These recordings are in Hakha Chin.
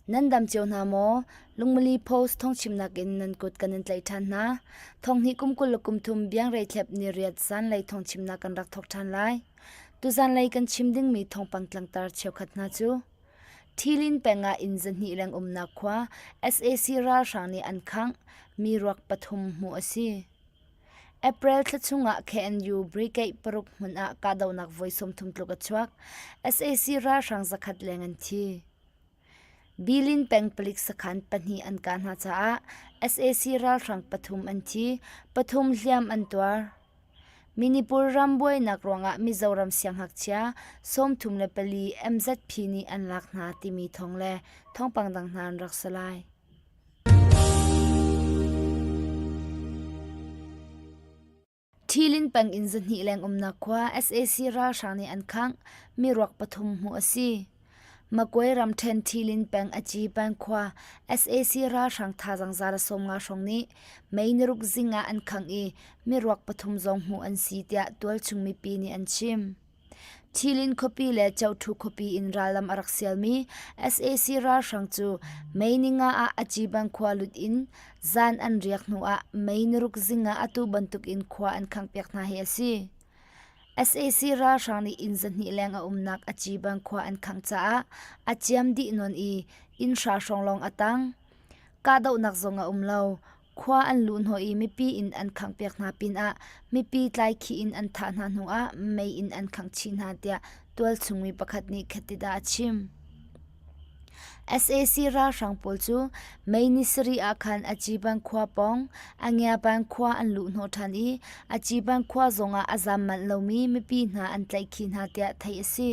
Nan dam cio hna maw? Lungmali Post thawngchimnak in nan kut kan in tlaih ṭhan hna. Thonghnih kum 20 le kum thum biangrei thlep ni riat zanlei thawngchimnak kan rak thawk ṭhan lai. Tuzanlei kan chim dingmi thawngpang tlangtar cheukhat hna cu Thilin peng ah inn zahnih leng umnak khua sac ralhrang nih an khangh mi ruak pathum hmuh a si. April thla chungah KNU Brigade paruk hmun ah kahdohnak voi 30 tluk a chuak. Sac ralhrang zakhat leng an thi. Bilin peng palik sakhan pahnih an kah hna caah sac ralhrang pathum an thi, pathum hliam an tuar. Manipur ram buainak ruangah Mizoram siangngakchia 34 MZP nih an lak hna timi thawng le thawngpang dang hna an rak si lai. Ṭhilin peng in zahnih leng umnak khua sac ralhrang nih an khangh mi ruak pathum hmuh a si. Magway ramṭhen Ṭhilin peng Aci peng khua sac ralhrang thazaang za le 50 hrawng nih May niruk zing ah an khangh i miruak pathum zong hmuh an si tiah tualchung mipi nih an chim. Thilin khuapi le Chohthu khuapi in rallam a rak sialmi sac ralhrang cu May ninga ah Aciban khua lut in zan an riak hnu ah May niruk zing ah atu bantuk in khua an khanghpiak hna hi a si. Sac ralhrang nih inn zahnih leng a umnak Aciban khua an khangh caah a ciam dih nawn i inn hra hrawng lawng a tang. Kahdohnak zong a um lo. Khua an luhhnawh i mipi inn an khanghpiak hna pinah mipi tlaikhih in an thah hna hnuah mei in an khangh chih hna tiah tualchung mi pakhat nih khattidah a chim. Sac ralhrang pawl cu May ni sarih ah khan Aciban khua pawng Angiaban khua an luhhnawh ṭhan i Aciban khua zongah a zaam manh lomi mipi hna an tlaihkhih hna tiah theih a si.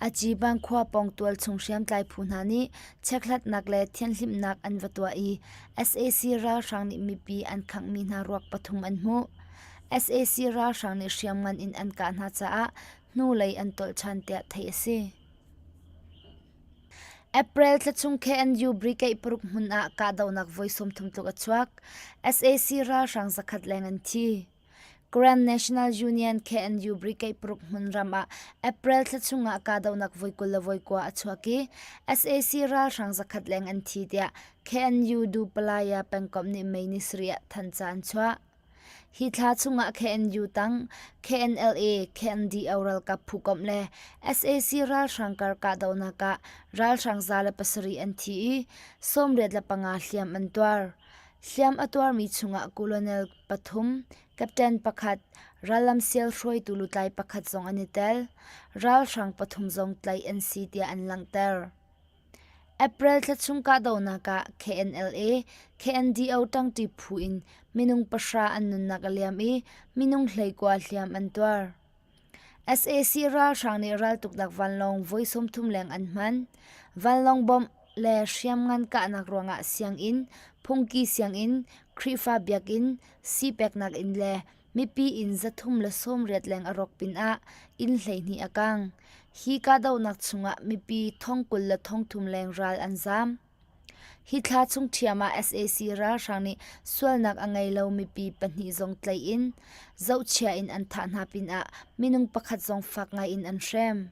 Aciban khua pawng tualchung hriamtlai phu hna nih chekhlatnak le thianhhlimhnak an va tuah i sac ralhrang nih mipi an khanghmi hna ruak pathum an hmuh. Sac ralhrang nih hriamngan in an kah hna caah hnulei an tolh ṭhan tiah theih a si. April thla chung KNU Brigade paruk hmun ah kahdohnak voi 30 tluk a chuak. Sac ralhrang zakhat leng an thi. Grand National Union KNU Brigade paruk hmunram ah April thla chungah kahdohnak voi 20 le voi kua a chuak i sac ralhrang zakhat leng an thi tiah KNU Dupalaya pengkomh nih May ni sarih ah thanhca an chuah. Hi thla chungah KNU tang KNLA, KNDO ralkap phukomh le sac ralhrang kar kahdohnak ah ralhrang 107 an thi i 85 hliam an tuar. Hliam a tuarmi chungah colonel pathum, captain pakhat, rallam sial hruaitu lutlai pakhat zong an i tel. Ralhrang pathum zong tlaih an si tiah an langhter. April thla chung kahdohnak ah KNLA, KNDO ṭangṭi phu in minung pahra an nunnak a liam i minung 19 hliam an tuar. Sac ralhrang nih raltuknak vanlawng voi 30 leng an hman. Vanlawng bomb le hriamngan kahnak ruangah sianginn, phungki sianginn, Khrihfa biakinn, sii-peknak inn le mipi inn 380 leng a rawk pinah inn 12 a kang. Hi kahdohnak chungah mipi thong 20 le thong thum leng ral an zaam. Hi thla chung ṭhiam ah sac ralhrang nih sualnak a ngei lo mipi pahnih zong tlaih in zohchia in an thah hna pinah minung pakhat zong fak ngai in an hrem.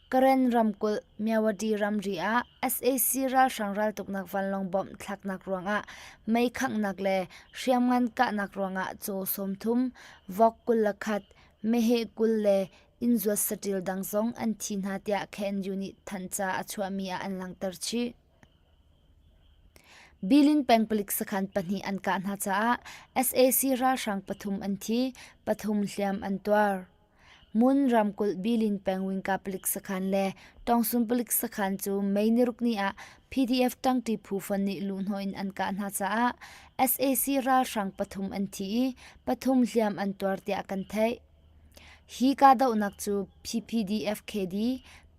Karen ramkulh Myawaddy ramri ah sac ralhrang raltuknak vanlawng bomb thlaknak ruangah mei khanghnak le hriamngan kahnak ruangah caw 30, vok 21, meheh 20 le innzuat saṭil dang zong an thi hna tiah KNU nih thanhca a chuahmi ah an langhter chih. Bilin peng palik sakhan pahnih an kah hna caah sac ralhrang pathum an thi, pathum hliam an tuar. Mun ramkulh Bilin peng Wingka palik sakhan le Tawngsun palik sakhan cu May niruk ni ah PDF ṭangṭi phu fon nih luhhnawh in an kah hna caah sac ralhrang pathum an thi i pathum hliam an tuar tiah kan theih. Hi kahdohnak cu PPDF-KD,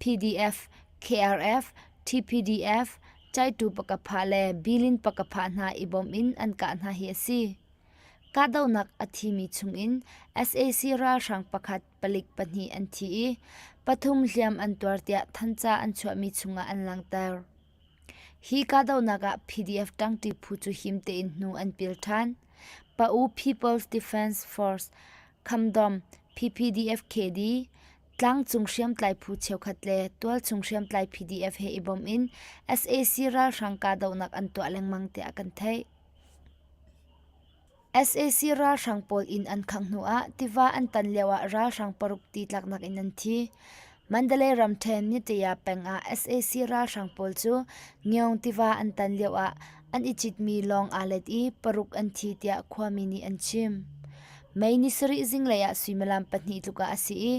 PDF, KRF, TPDF, Caitu Pakapha le Bilin Pakapha hna i bawm in an kah hna hi a si. Kahdohnak a thimi chungin sac ralhrang pakhat palik pahnih an thi i pathum hliam an tuar tiah thanhca an chuahmi chungah an langhter. Hi kahdohnak ah PDF ṭangṭi phu cu him tein hnu an pil ṭhan. Pa-U People's Defense Force, Khamdom, PPDF-KD, Tlangcung hriamtlai phu cheukhat le tualchung hriamtlai PDF he i bawm in sac ralhrang kahdohnak an tuah lengmang tiah kan theih. Sac ralhrang pawl inn an khangh hnu ah tiva an tan lio ah ralhrang paruk ti tlaknak in an thi. Mandalay ramṭhen Nitaya peng ah sac ralhrang pawl cu Ngiong tiva an tan lio ah an i citmi lawng aa let i paruk an thi tiah khuami nih an chim. May ni sarih zinglei ah suimilam pahnih tluk ah a si i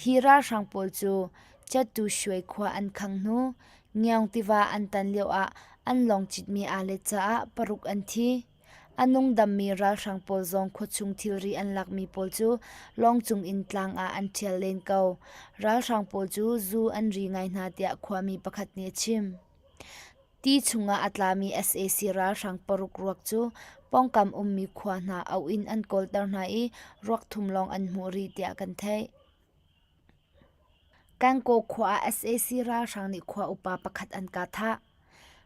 hi ralhrang pawl cu Chattu Shui khua an khangh hnu Ngiong tiva an tan lio ah an lawng citmi aa let caah paruk an thi. A nungdammi ralhrang pawl zong khuachung thilri an lakmi pawl cu lawng cung in tlang ah an ṭhial len ko. Ralhrang pawl cu zu an ri ngai hna tiah khuami pakhat nih a chim. Ti chungah a tlami sac ralhrang paruk ruak cu pawngkam ummi khua hna auh in an kawlter hna i ruak thum lawng an hmuh rih tiah kan theih. Kankaw khua ah sac ralhrang nih khua upa pakhat an kah thah.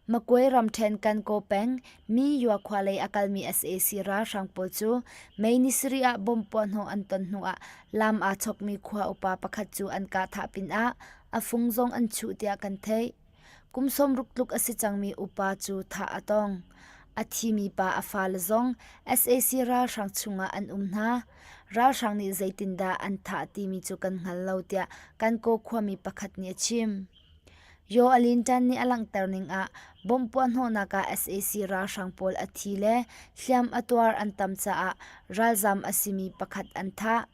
Magway ramṭhen Kankaw peng Miyua khua lei a kalmi sac ralhrang pawl cu May ni sarih ah bomb puahhnawh an ton hnuah lam aa chawkmi khua upa pakhat cu an kah thah pinah a fung zong an chuh tiah kan theih. Kum sawmruk tluk a si cangmi upa cu thah a tong. A thimi pa a fale zong sac ralhrang chungah an um hna. Ralhrang nih zeitindah an thah timi cu kan hngal lo tiah Kankaw khuami pakhat nih a chim. Yaw Alin Tan nih a langhter ning ah bomb puahhnawhnak ah sac ralhrang pawl a thi le hliam a tuar an tam caah ralzam a simi pakhat an thah.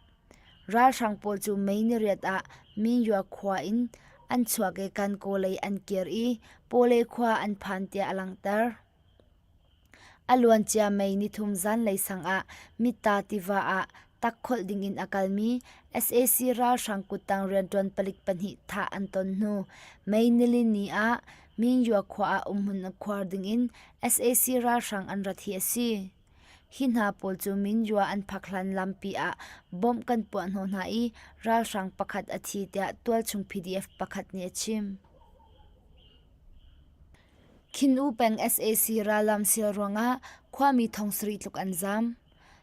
Ralhrang pawl cu May niriat ah Mingyua khua in an chuak i Kankaw lei an kir i Pawle khua an phan tiah a langhter. A luancia May nithum zanlei sang ah Mitta tiva ah takkholh dingin a kalmi sac ralhrang kuttang rianṭuan palik pahnih thah an ton hnu May nilini ah Mingyua khua ah umhmun khuar dingin sac ralhrang an rat hi a si. Hi hna pawl cu Mingyua an phak hlan lampi ah bomb kan puahhnawh hna i ralhrang pakhat a thi tiah tualchung PDF pakhat nih a chim. Khin-U peng sac rallam sial ruangah khuami thong sarih tluk an zaam.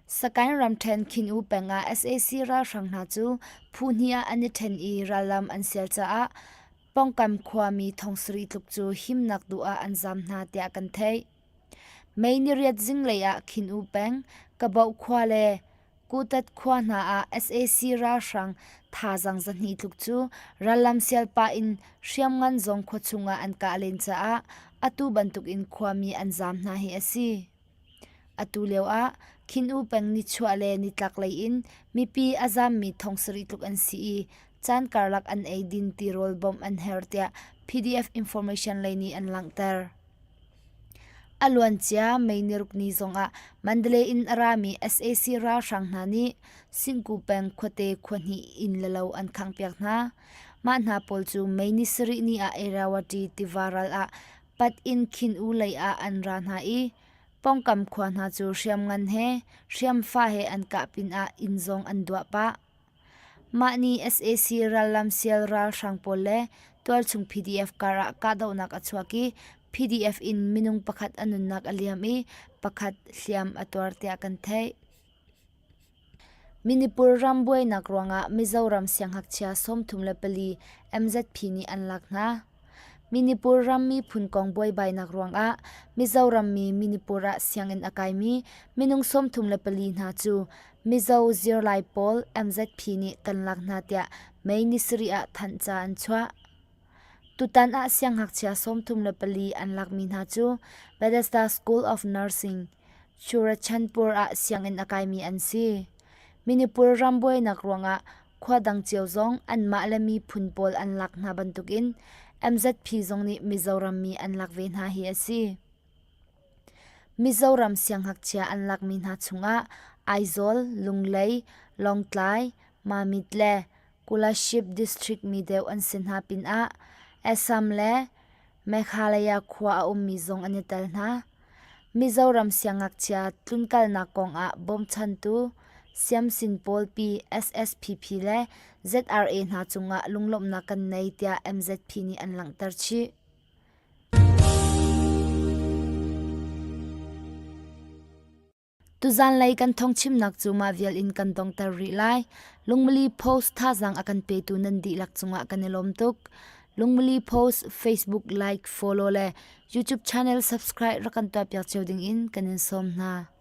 Sagaing ramṭhen Khin-U peng ah sac ralhrang hna cu phu hnih ah an i ṭhen i rallam an sial caah pawngkam khuami thong sarih tluk cu himnak duh ah an zaam hna tiah kan theih. May niriat zinglei ah Khin-U peng, Kaboh khua le Kutat khua hna ah sac ralhrang thazaang zahnih tluk cu rallam sial pah in hriamngan zong khuachung ah an kah len caah atu bantukin khuami an zaam hna hi a si. Atu lio ah Khin-U peng nichuah le nitlaklei in mipi a zaammi thong sarih tluk an si i caan karlak an eidin tirawl bawmh an herh tiah PDF information lei nih an langhter. A luancia May niruk ni zongah Mandalay in a rami sac ralhrang hna nih Singku peng khuate khua hnih inn le lo an khanghpiak hna. Mah hna pawl cu May ni sarih ni ah Irrawaddy tiva ral ah pat in Khin-U lei ah an ra hna i pawngkam khua hna cu hriamngan he hriamfa he an kah pinah inn zong an duah pah. Mah nih sac rallam sial ralhrang pawl le tualchung PDF karah kahdohnak a chuak i PDF in minung pakhat a nunnak a liam i pakhat hliam a tuar tiah kan theih. Manipur ram buainak ruangah Mizoram siangngakchia 34 MZP nih an lak hna. Manipur ram miphun kong buaibainak ruangah Mizoram mi Manipur ah sianginn a kaimi minung 34 hna cu Mizo zirlai pawl MZP nih kan lak hna tiah May ni sarih ah thanhca an chuah. Tutan ah siangngakchia 34 an lakmi hna cu Bethesda School of Nursing, Churachandpur ah sianginn a kaimi an si. Manipur ram buainak ruangah khua dang cio zong anmah le miphun pawl an lak hna bantukin MZP zong nih Mizoram mi an lak ve hna hi a si. Mizoram siangngakchia an lakmi hna chungah Aizawl, Lunglei, Lawngtlai, Mamit le Kolasib district mi deuh an si hna pinah Assam le Meghalaya khua a ummi zong an i tel hna. Mizoram siangngakchia tlunkalnak kongah bawmchantu Siamsin pawlpi SSPP le ZRA hna cungah lunglawmhnak kan nei tiah MZP nih an langhter chih. Tuzanlei kan thawngchimnak cu mah vial in kan dongter rih lai. Lungmili Post thazaang a kan petu nan dihlak cungah kan i lawm tuk. Lungmili Post Facebook like, follow le YouTube channel subscribe rak kan tuahpiak cio ding in kan in sawm hna.